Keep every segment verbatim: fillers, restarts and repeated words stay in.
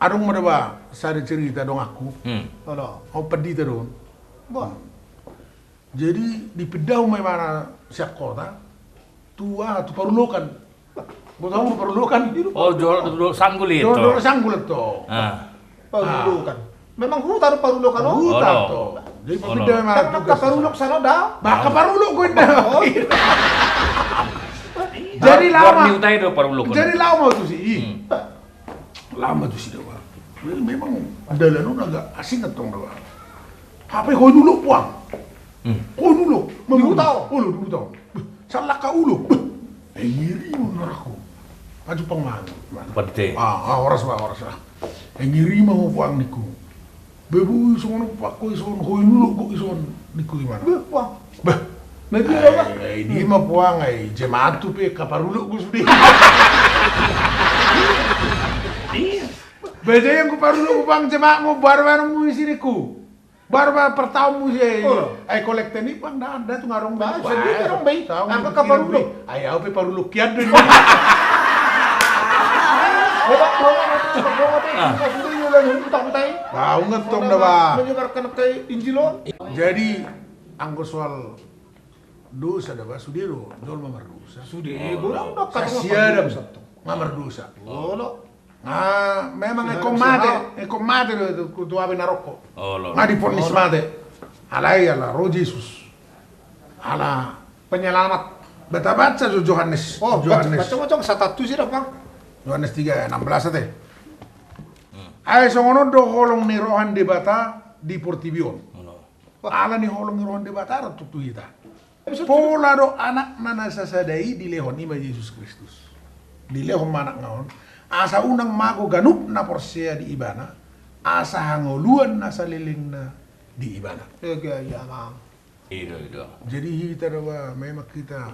Adong ma daba sada cerita donganku. Hmm. Olo. Au pandita do on. Bah. Jadi dipindahu ma ibana sian kota tu aha, tu Parulokan. Kota, Parulokan. Oh, Dolok Sanggul itu. Dolok Sanggul itu. Ah. Parulokan. Memang huta do Parulokan, oh? Huta do. Jadi pinda ma ibana tu Parulok sana da. Bah, ke Parulok gue da. Jadi laho ma. Jadi laho ma au tusi. Hmm. Laho ma tusi da bah. Memang dalan on agak asing antong da bah. Hape hoi ni ulok puang. Hmm. Hoi ni ulok. Di huta on. Olo, di huta on. Beh, salangka ulok. Beh, ai ngeri ma nangkin. Ajo pang mangan. Pande. Ah, ah, horas bah, horas bah. Ai ngeri ma ho puang ningku. Beh, boi songon on puang, hoi songon, hoi ni ulok hoi songon ningku ibana. Beh, puang. Beh. Ai, ai, di ma puang ai, jemaat tu pe ka Parulok gue sude. Bajai anggo Parulok puang jemaat mu, baru baru mu isi ningku. Baru baru pertaon mu isi. Ai kolekte ni puang da, da tu ngarong bai. Sandiri ngarong bai. Angka ka Parulok. Ai au pe Parulok kian do. Au ngetong da bah. Menyebarkan ke Injil on. Jadi anggo soal dosa da bah, sude do jolma mardosa. Sude. Sai Adam ma mardosa. Olo. Nga memang ingkon mate, ingkon mate do itu, tu api naroko. Nga divonis mate. Alai ala ro Jesus, ala penyelamat. Beta baca jo Johannes. Oh, Johannes. Baca, baca, baca, satahu tusi da bah. Johannes tiga enam belas ate. Ai songon on do holong ni roha ni Debata di portibi on. Ala ni holong ni roha ni Debata do tu hita. Pola do Anakna na sasada i dilehon, i ma Jesus Kristus. Dilehon ma Anakna on asa unang mago ganup na porsea di Ibana, asa hangoluan na saleleng na di Ibana. Jadi hita do bah, memang hita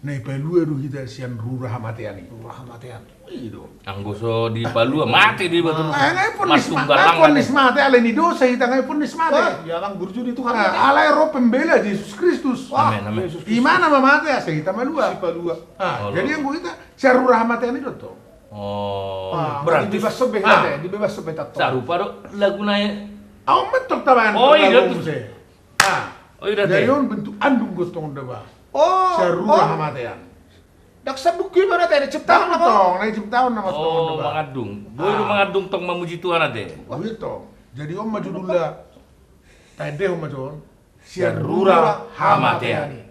na ipalua do hita sian rura hamatean i. Rura hamatean. I do. Anggo so dipalua, mate do iba tu. Nga i vonis mate, alai ni dosa hita nga i vonis mate. Ia, amang burju ni Tuhan. Alai ro pembela Jesus Kristus. Amen, amen. Ibana ma mate asa hita malua. Jadi anggo hita sian rura hamatean i do tong. Oh, berarti dibebas be hita, dibebas be hita tong. Sarupa do laguna i. Au mentong tabaen. Oh, i do. Jadi on bentuk andung gotong da bah. Oh, sian rura hamatean. Ndang sabuk iba na ate, na ciptaon nama tong, na ciptaon nama tong. Oh, mangandung. Boi do mangandung tong mamuji Tuhan ate. Boi tong. Jadi on ma judulna, taendehon ma jo on, sian rura hamatean i.